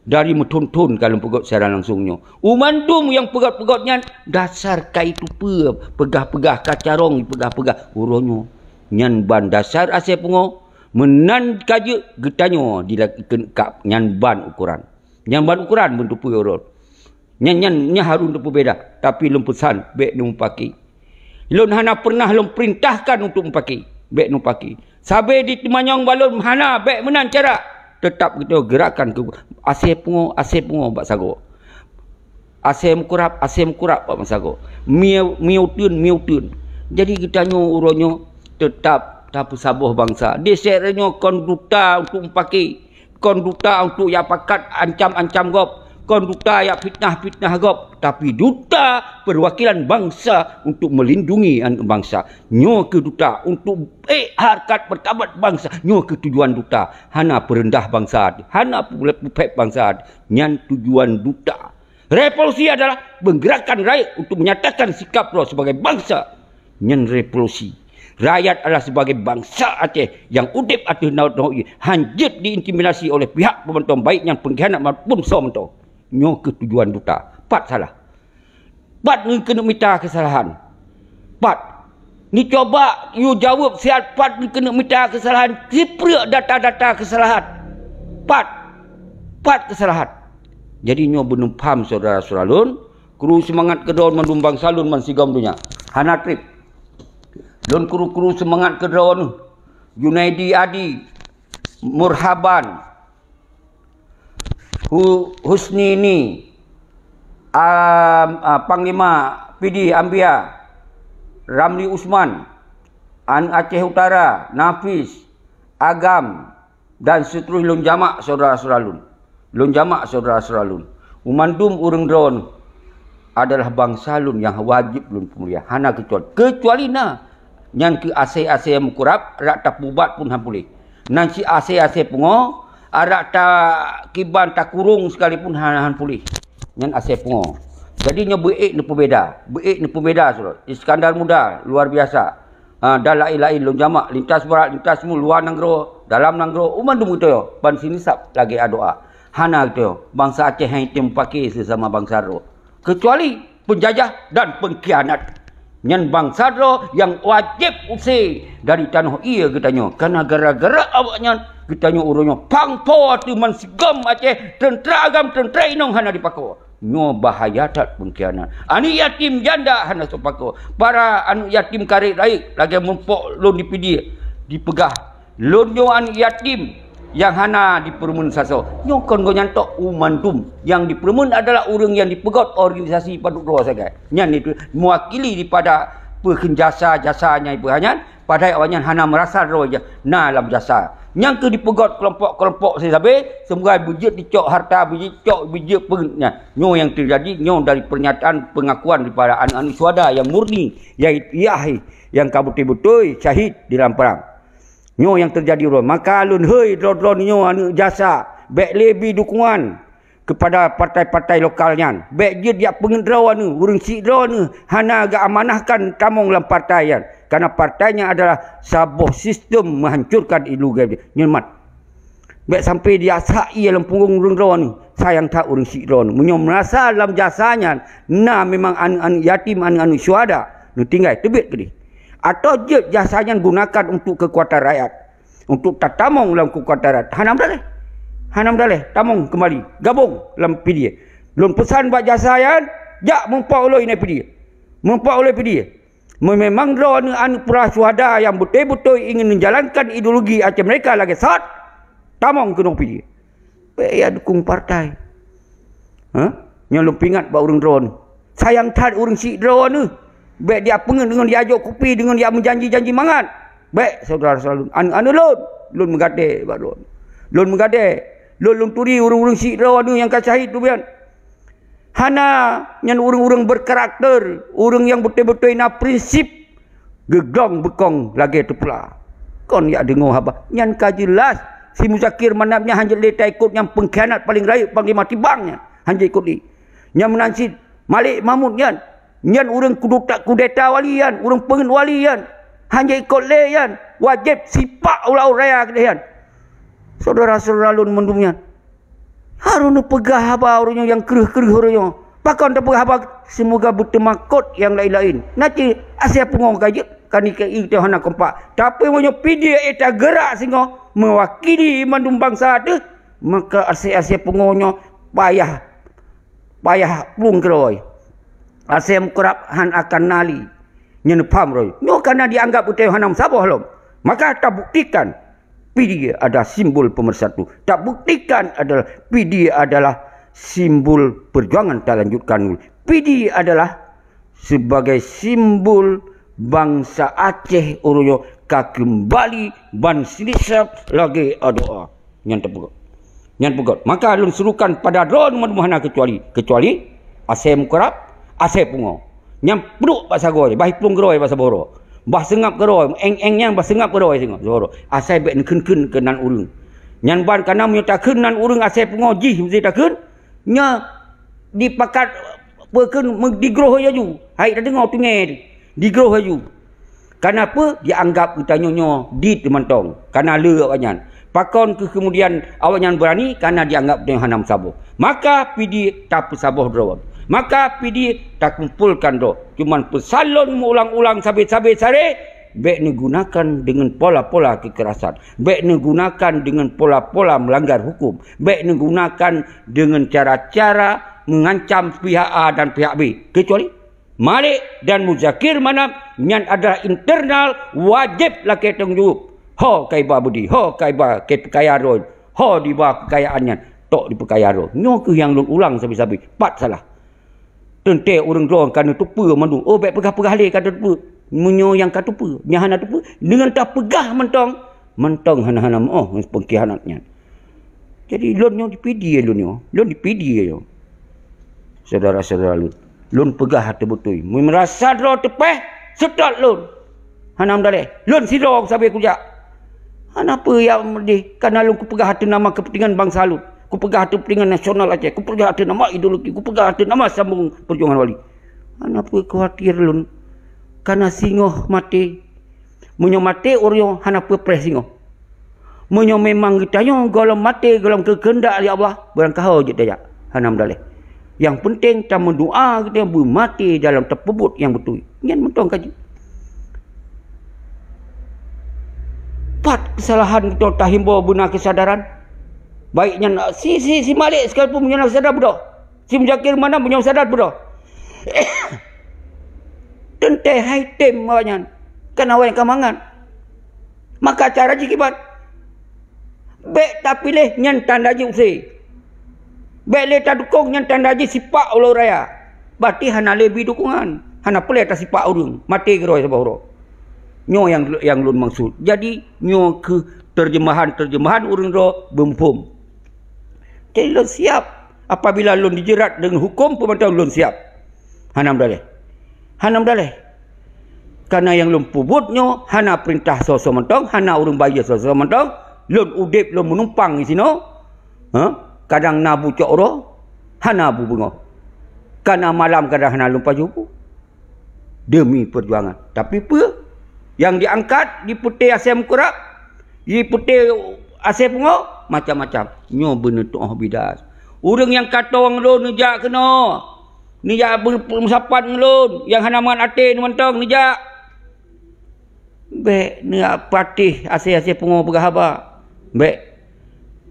Dari meuthon-thon ka lôn peugét secara langsung nyoe. U mandum nyang peugét-peugét nyan dasar ka itupeue, peugah-peugah ka carông peugah-peugah uroe nyoe. Nyan ban dasar asée pungoe, meunan ka jeuet geutanyoe dilakée kap, nyan ban ukoran. Nyan ban ukoran beuntupeue uroe. Nyan, nyan, nyan harôh neupeubeda. Tapi lôn peusan, bék neumupaki. Lôn hana peureunah lôn peurintahkan untuk mupaki. Bék neumupaki. Sabe di teumanyong bak lôn hana, bék meunan cara. Teutap geutanyoe geurakkan keu asée pungo, asée pungo bak sagoe. Asée meukurab, asée meukurab bak sagoe. Mie, mie uteuen, mie uteuen. Jadi geutanyoe uroe nyoe teutap tapeusaboh bansa. Di sirée nyoe kon duta untuk mupaki. Kon duta untuk jak pakat ancam-ancam gob, kon duta jak fitnah-fitnah gob, tapi duta perwakilan bangsa untuk melindungi aneuk bangsa. Nyoe keuh duta untuk ék harkat martabat bangsa. Nyoe keuh tujuan duta. Hana peureundah bangsa, hana peuphét bangsa. Nyan tujuan duta. Revolusi adalah menggerakkan rakyat untuk menyatakan sikap droe sebagai bangsa. Nyan revolusi. Rakyat adalah sebagai bansa Aceh nyang udeb ateueh tanoh ié, hanjeuet diintimidasi oleh pihak pemantong, baik nyan pengkhianat maupun soe mantong. Nyoe keuh tujuan duta. Pat salah? Pat ngon keuneuk mita keusalahan? Pat? Neucuba yue jaweueb siat pat ngon keuneuk mita keusalahan, sipreuk data-data keusalahan. Pat? Pat keusalahan? Jadi nyoe beuneupham syedara-syedara lôn, kru seumangat keudroe mandum bansa lôn bansigom donya. Hana treb. Lôn kru-kru seumangat keudroe neuh. Junaidi Adi, Murhaban, Hu-, Husnini, am, a, Panglima Pidie Ambia, Ramli Usman, An Aceh Utara, Nafis, Agam, dan seuterusnya lôn jamak syedara-syedara lôn. Lôn jamak syedara-syedara lôn. Meumandum ureuëng droe adalah bansa lôn nyang wajéb lôn peumulia. Hana keucuali. Keucuali na. Nyan keuh asée-asée meukurab, rak tapeubat pun han puléh. Nan cit asée-asée pungo, arak takiban takurong sekalipun han, han puléh. Nyan asée pungo. Jadi nyoe beuék neupeubeda. Beuék neupeubeda, syedara. Iskandar Muda, luar biasa. Ha, dan laén-laén lôn jamak, lintas barat, lintas timur, luwa nanggroe, dalam nanggroe, u mandum geutanyoe, ban sinisab lagée adoa. Hana geutanyoe, bansa Aceh hana item pake sesama bansa droe. Keucuali peunjajah dan peungkhianat. Nyan bansa droe nyang wajéb use dari tanoh ié geutanyoe. Kana gara-gara awaknyan, geutanyoe uroe nyoe pang po ateueh man sigom Aceh, teuntra agam, teuntra inong hana dipakoe. Nyoe bahaya that peungkhianat. Aneuk yatim janda hana soe pakoe. Para aneuk yatim karet rayeuk lagée muphom lôn di Pidie dipeugah, lôn nyoe aneuk yatim nyang hana dipeureumeun sasoe. Nyoe kon gobnyan tok, u mandum nyang dipeureumeun adalah ureuëng nyang dipeugét organisasi padub droe sagai. Nyan itu mewakili daripada peukheun jasa-jasa nyang ipeugah nyan. Padahai awaknyan hana meurasa droe ja-, na lam jasa. Nyang keuh dipeugét keulompok-keulompok sabe-sabe, seumoga beujeuet dicok harta, beujeuet cok, beujeuet peungét nyan. Nyoe nyang teujadi nyoe dari peurnyataan peungakuan daripada aneuk-aneuk syuhada nyang murni, nyang ikhlas, nyang ka beutôi-beutôi syahid di dalam perang. Nyoe nyang teujadi uroe. Maka lôn hôi droe-droe nyoe aneuk jasa, bék lé bi dukungan keupada partai-partai lokal nyan. Bék jeuet jak peungét droe neuh, ureuëng syiek droe neuh hana geuamanahkan tamong lam partai nyan. Karena partai nyan adalah saboh sistem meuhancurkan ideologi nyan mat. Bék sampai diasak ié lam punggong ureuëng droe neuh, sayang that ureuëng syiek droe neuh. Meunyoe meurasa lam jasa nyan na memang aneuk-aneuk yatim, aneuk-aneuk syuhada, neutinggai teubiet keudeh. Atau jeuet jasa nyan gunakan untuk keukuatan rakyat. Untuk tatamong lam keukuatan. Hana meudaleh. Hana meudaleh. Tamong keumbali. Gabong lam Pidie. Lôn peusan bak jasa nyan, jak muphom ulôn inan Pidie. Muphom ulôn Pidie. Meumemang droe aneuk-aneuk peurah syuhada nyang beutôi-beutôi ingin menjalankan ideologi Aceh Merdeka lagée saát, tamong keunoe Pidie. Bék jak dukung partai. Ha? Nyang lôn peuingat bak ureuëng droe neuh. Sayang that ureuëng syiek droe neuh. Bék jak peungét deungon jak jok kupi, deungon jak meujanji-janji mangat. Bék, syedara-syedara lôn, aneuk-aneuk lôn, lôn meugadée bak droe. Lôn meugadée, lôn, lôn turi ureuëng-ureuëng syiek droe neuh nyang ka syahid teubiet. Hana, nyan ureuëng-ureuëng berkarakter, ureuëng nyang beutôi-beutôi na prinsip. Geuglong beukong lagée teupla. Kon jak deungoe haba. Nyan ka jeulaih si Muzakir Manaf nyan hanjeuet lé taikot, nyang peungkhianat paleng rayeuk, Panglima Tibang nyan. Hanjeuet ikot lé. Nyan meunan cit Malik Mahmud nyan. Nyan ureuëng kuduta-, kudeta wali nyan, ureuëng peungét wali nyan. Hanjeuet ikot lé nyan. Wajéb sipak ulaôt raya keudeh nyan. Syedara-syedara lôn mandum nyan. Harôh neupeugah haba uroe nyoe nyang kreueh-kreueh uroe nyoe. Pakon tapeugah haba, seumoga beuteumakot nyang laén-laén. Na cit asée pungo ka jeuet ka nikei teuh hana kompak. Tapi meunyoe Pidie ék tageurak singoh meuwakili mandum bansa teuh, maka asée-asée pungo nyoe payah payah plueng keudroe. Asèe mukarab hán akan na lé. Nyan pham roh. Nyoe kana dianggap beutôi hana meusaboh lom. Maka tabuktikan P D I adalah simbol pemersatu. Tabuktikan adalah P D I adalah simbol perjuangan talanjutkan. P D I adalah sebagai simbol bansa Aceh uroe nyoe ka keumbali ban silisab lagèe adoa. Nyan teupeugah. Nyan peugah. Maka lôn serukan pada droeneuh mandum hana keucuali, keucuali asèe mukarab, asèe pungo. Nyan peuduek bak sagoe, bah iplueng keudroe bak saboh uroe. Bah seungab keudroe, éng-éng nyan bah seungab keudroe singoh saboh uroe. Asai bèk neukheun-kheun keu nan ureueng. Nyan ban kana meunyoe takheun nan ureueng asai pungo jih meusti takheun, nyoe dipakat peue kheun me-, digroh laju. Hai tadeungoe teungèe digroh laju. Kana peue? Dianggap geutanyoe nyoe dit mantong, kana le awaknyan. Pakon keuh keumudian awaknyan beurani? Kana dianggap tanyoe hana meusaboh. Maka P D I tapeusaboh droe. Maka P D I takumpolkan droe. Cuman peusan lôn meuulang-ulang sabe-sabe saré, bèk neugunakan deungon pola-pola keukerasan. Bèk neugunakan deungon pola-pola meulanggar huköm. Bèk neugunakan deungon cara-cara mengancam pihak A dan pihak B. Keucuali Malik dan Muzakir Manaf nyan adalah internal, wajéb lakèe tanggông jaweueb. Ho ka iba beudé, ho ka iba keu peukaya droe, ho diba keukayaan nyan, tok dipeukaya droe. Nyoe keuh nyang lôn ulang sabe-sabe, pat salah. Teuntèe ureueng droe ka neuteupeue mandum. Oh, bèk peugah-peugah lé ka neuteupeue. Meunyoe nyang ka teupeue, nyang hana teupeue, deungon tapeugah mantong, mantong hana-hana meu'oh ngon peungkhianat nyan. Jadi, lôn nyoe dipidie lôn nyoe. Lôn dipidie nyoe. Syedara-syedara lôn, lôn peugah hate beutôi. Meurasa droe teupeh, seutôt lôn. Hana meudaleh. Lôn sidroe sabe kujak. Hana peue nyang meudeh, kana lôn kupeugah ateueh nama keupeuntengan bansa lôn. Kupeugah ateueh keupeuntengan nasional Aceh. Kupeugah ateueh nama ideologi. Kupeugah ateueh nama sambông peujuangan Wali. Hana peue khawatir lôn. Kana singoh maté. Meunyoe maté ureueng nyoe hana peue preh singoh. Meunyoe memang geutanyoe gohlom maté gohlom keu-, keuheundak lé Allah, beurangkaho jeuet tajak, hana meudaleh. Nyang peunteng tameudoa geutanyoe beumaté dalam tapeubuet nyang beutôi. Nyan mantong ka jeuet. Pat keusalahan geutanyoe tahimbô beuna keusadaran? Baik nyan si, si, si Malik sekalipun meunyoe na keusadaran beudôh. Si Muzakir Manaf meunyoe sadar beudôh. Teuntèe hai tem awaknyan, kan awaknyan ka mangat. Maka cara jih kiban. Bèk tapiléh nyan tanda jih use. Bèk lé tadukong nyan tanda jih sipak ulo raya. Berarti hana lé bi dukungan. Hana peureulèe tasipak ureueng. Maté keudroe saboh uroe. Nyoe nyang, nyang lôn maksud. Jadi, nyoe keuh teurjeumahan-teurjeumahan ureueng droe beumuphom. Jadi lôn siap apabila lôn dijerat deungon huköm peumantong lôn siap. Hana meudaleh. Hana meudaleh. Kana nyang lôn peubuet nyoe hana peurintah soe-soe mantong, hana ureueng bayeue soe-soe mantong, lôn udeb lôn meunumpang disinoe, ha? Kadang na bu cok uroe, hana bu beungoh. Kana malam kadang hana lôn pajoh bu. Demi perjuangan. Tapi peue? Nyang diangkat, dipeuté asèe meukurab, dipeuté asèe pungo, macam-macam. Nyoe beuneutuoh bidas. Ureueng nyang ka tong lôn neujak keunoe, neujak beu-, meusapat ngon lôn, nyang hana mat até nyoe mantong neujak. Bèk neujak patéh asèe-asèe pungo peugah haba. Bèk,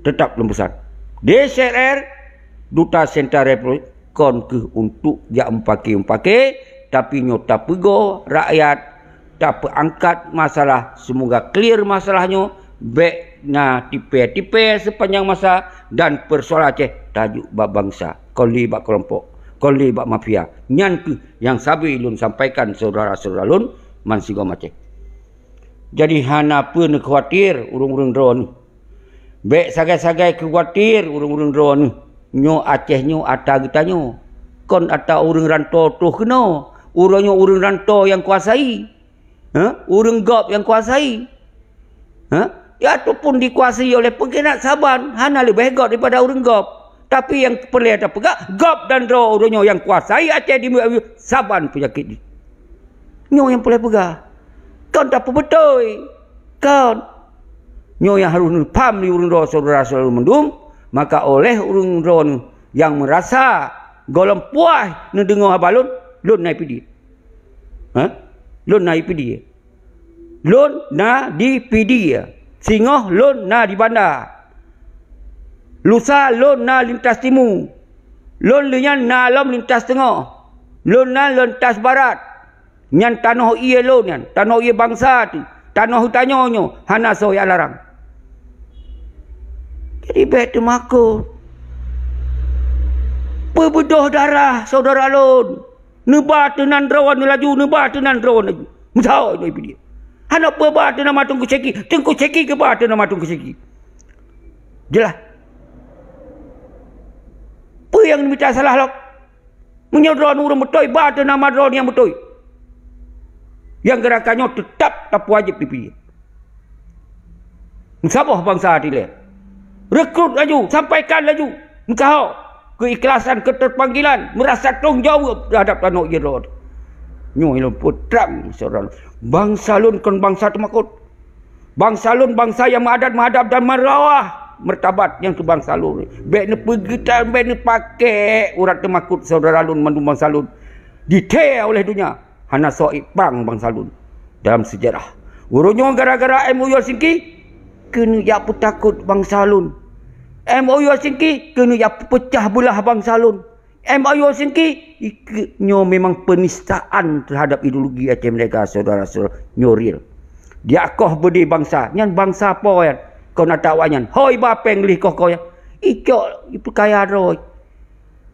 teutap lôn peusan. D C R R, Duta Sentral Republik, kon keuh untuk jak meupaké-meupaké, tapi nyoe tapeugoe rakyat, tapeuangkat masalah, semoga clear masalah nyoe, bèk na tipè-tipè sepanjang masa dan peusoalan Aceh tajok bak bansa, kon lé bak keulompok, kon lé bak mafia. Nyan keuh nyang sabe lôn sampaikan syedara-syedara lôn bansigom Aceh. Jadi hana peue neukhawatir ureueng-ureueng droeneuh. Bèk sagai-sagai khawatir ureueng-ureueng droeneuh. Nyoe Aceh nyoe ata geutanyoe. Kon ata ureueng ranto troh keunoe. Uroe nyoe ureueng ranto nyang kuasai. Ha? Ureueng gob nyang kuasai. Ha? Ya, ataupun dikuasai oleh pengkhianat saban, hana leubeh gob daripada ureueng gob. Tapi nyang peureulèe tapeugah, gob dan droe uroe nyoe nyang kuasai Aceh di saban peunyakét jih. Nyoe nyang peureulèe peugah. Kon tapeubeutôi. Kon. Nyoe nyang harôh neupham lé ureueng droe syedara-syedara lôn mandum, maka oleh ureueng droeneuh nyang meurasa gohlom puas neudeungoe haba lôn, lôn na ipidie. Ha? Lôn na ipidie. Lôn na di Pidie. Singoh lôn na di Banda. Lusa lôn na lintas timu. Lôn lheueh nyan na lom lintas teungoh. Lôn na lintas barat. Nyan tanoh ié lôn nyan, tanoh ié bansa teuh, tanoh geutanyoe nyoe hana soe jak larang. Jadi bék teumakot. Peubeudoh darah syedara lôn. Neuba teuh nan droe neulaju, neuba teuh nan droe neulaju. Meusaho nyoe pih dia. Hana peue ba teuh nama Teungku Syeki, Teungku Syeki keuba teuh nama Teungku Syeki. Jeulaih. Peue nyang neumita salah lom? Meunyoe droeneuh ureuëng beutôi, ba teuh nama droeneuh nyang beutôi. Nyang gerakan nyoe teutab tapeuwajéb dipilih. Meusaboh bansa dilée. Rekrut laju, sampaikan laju. Meusaho keuikhlasan, keterpanggilan, meurasa tanggung jaweueb teuhadab tanoh ié droe. Nyoe ilôn peue trang, syedara lôn. Bansa lôn kon bansa teumakot. Bansa lôn bansa nyang meuadat meuadab dan meurawah martabat nyang keu bansa lôn. Bék neupeugeutan, bék neupaké urat teumakot syedara lôn mandum bansa lôn. Jithée oleh donya, hana soe iprang bansa lôn dalam seujarah. Uroe nyoe gara-gara M O U Helsinki, keuneuk jak peutakot bansa lôn. M O U Helsinki, keuneuk jak peupeucah beulah bansa lôn. M O U Helsinki, ikeue nyoe memang penistaan teuhadab ideologi Aceh Merdeka, syedara-syedara, nyoe real. Diakoh beudé bansa, nyan bansa po nyan, kon ata awaknyan. Hôi ba péng lih koh-koh nyan. Icok, ipeukaya droe.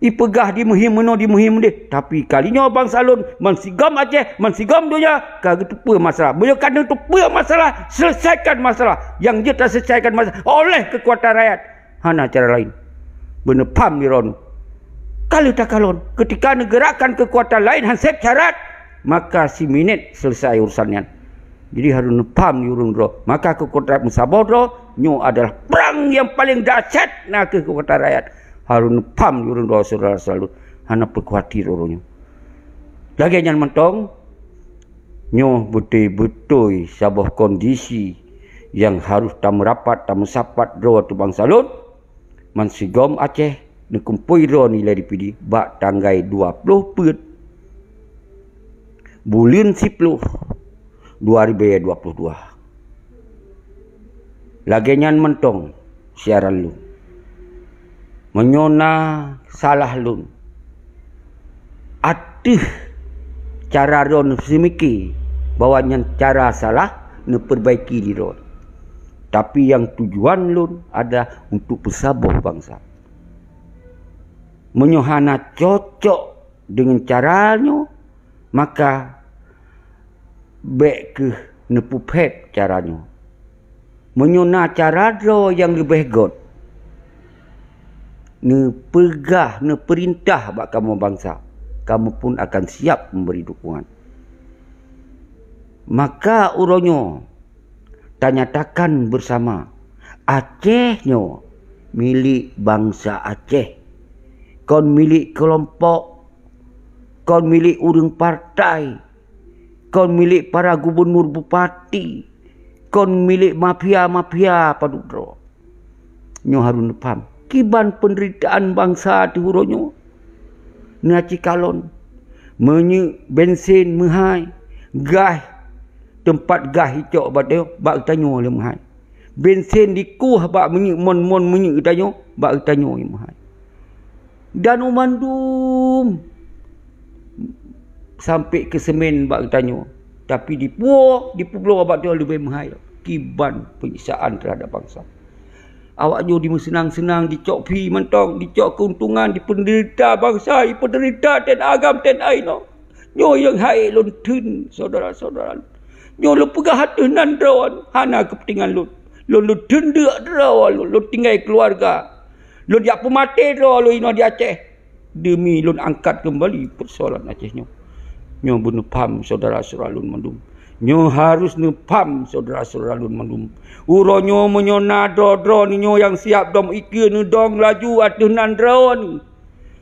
Ipeugah dimeuhim meunoe, dimeuhim meudéh. Tapi kali nyoe bansa lôn, meusigom Aceh, meusigom donya, ka geuteupeue masalah. Meunyoe ka neuteupeue masalah, selesaikan masalah. Nyang jeuet taselesaikan masalah oleh keukuatan rakyat. Hana cara laén. Beuneupham di droeneuh. Ka lheueh takalon, keutika neugerakkan keukuatan laén han seb syarat, maka siminét selesai urusan nyan. Jadi harôh neupham di ureuëng droe. Maka keukuatan meusaboh droe, nyoe adalah prang nyang paleng dahsyat na kheueh keukuatan rakyat. Harôh neupham di ureuëng droe syedara-syedara lôn. Hana peukuati droe nyoe. Lagée nyan mantong, nyoe beutôi-beutôi saboh kondisi nyang harôh tameurapat, tameusapat droe ateueh bansa lôn. Meusigom Aceh neukumpôi droe nilai D P D bak tanggai dua ploh peuet buleuen siploh dua ribèe dua ploh dua. Lagée nyan mantong siaran lôn. Meunyoe na salah lôn ateueh cara droe neuseumiké bahwa nyan cara salah, neupeubaiki di droe. Tapi nyang tujuan lôn adalah untuk peusaboh bansa. Meunyoe hana cocok deungon cara nyoe, maka bék kheueh neupeuphet cara nyoe. Meunyoe na cara droe nyang leubeh göt, neupeugah, neupeurintah bak kamoe bansa, kamoe pun akan siap memberi dukungan. Maka uroe nyoe tanyatakan beusama, Aceh nyoe milék bansa Aceh, kon milék keulompok, kon milék ureuëng partai, kon milék para gubunur bupati, kon milék mafia-mafia padub droe. Nyoe harôh neupham kiban peundeuritaan bansa ateueh uroe nyoe. Neuaci kalon, meunyoe bensin meuhai, gas, teumpat gas icok bak tanyoe, bak tanyoe lé meuhai. Bensin dikueh bak minyeuk, mon-mon minyeuk geutanyoe, bak geutanyoe nyang meuhai. Dan u mandum sampai keu semen bak geutanyoe. Tapi dipuwoe, dipeubloe bak tanyoe leubeh meuhai lom. Kiban penyiksaan terhadap bansa. Awak nyoe dimeuseunang-seunang, dicok fee mantong, dicok keuntungan, dipeudeurita bansa, dipeudeurita teuh agam teuh inoe. Nyoe nyang hai lôn theun, syedara-syedara. Nyoe lôn peugah ateueh nan droe, hana keupeuntengan lôn. Lôn, lôn teundeuk droe lôn, lôn tinggai keuluwarga. Lôn jak peumaté droe lôn inoe di Aceh, deumi lôn angkat keumbali peusoalan Aceh nyoe. Nyoe beuneupham syedara-syedara lôn mandum. Nyoe harôh neupham syedara-syedara lôn mandum. Uroe nyoe meunyoe na droe-droe nyoe nyang siab dom ikeue neudong laju ateueh nan droe nyoe.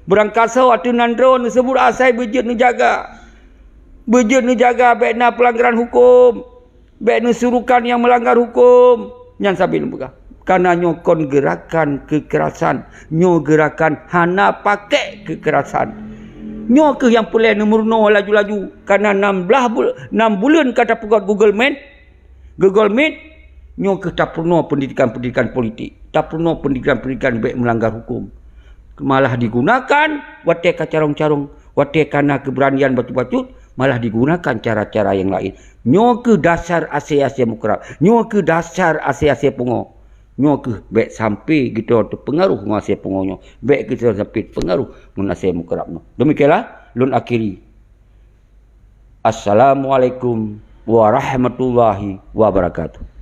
Beurangkasoe ateueh nan droe neuseubut asai beujeuet neujaga. Beujeuet neujaga bék na peulanggaran huköm. Bék neusurukan nyang meulanggar huköm. Nyan sabe lôn peugah. Kareuna nyoe kon geurakan keukerasan. Nyoe geurakan hana pakék keukerasan. Nyoe kheueh nyang peureulée neumeurunoe laju-laju. Kareuna nam blaih bul-, nam buleuen ka tapeugöt Google Meet, Google Meet, nyoe kheueh tapeurunoe peundidikan-peundidikan politik, tapeurunoe peundidikan-peundidikan bék meulanggar huköm. Malah digunakan watée ka carông-carông, watée ka na keubeuranian bacut-bacut, malah digunakan cara-cara nyang laén. Nyoe keuh dasar asée-asée mukrab. Nyoe keuh dasar asée-asée pungo. Nyoe keuh bék sampai geutanyoe teupeungaruh ngon asée pungo nyoe. Bék geutanyoe sampai teupeungaruh ngon asée mukrab nyoe. Demikianlah lôn akhiri. Assalamualaikum warahmatullahi wabarakatuh.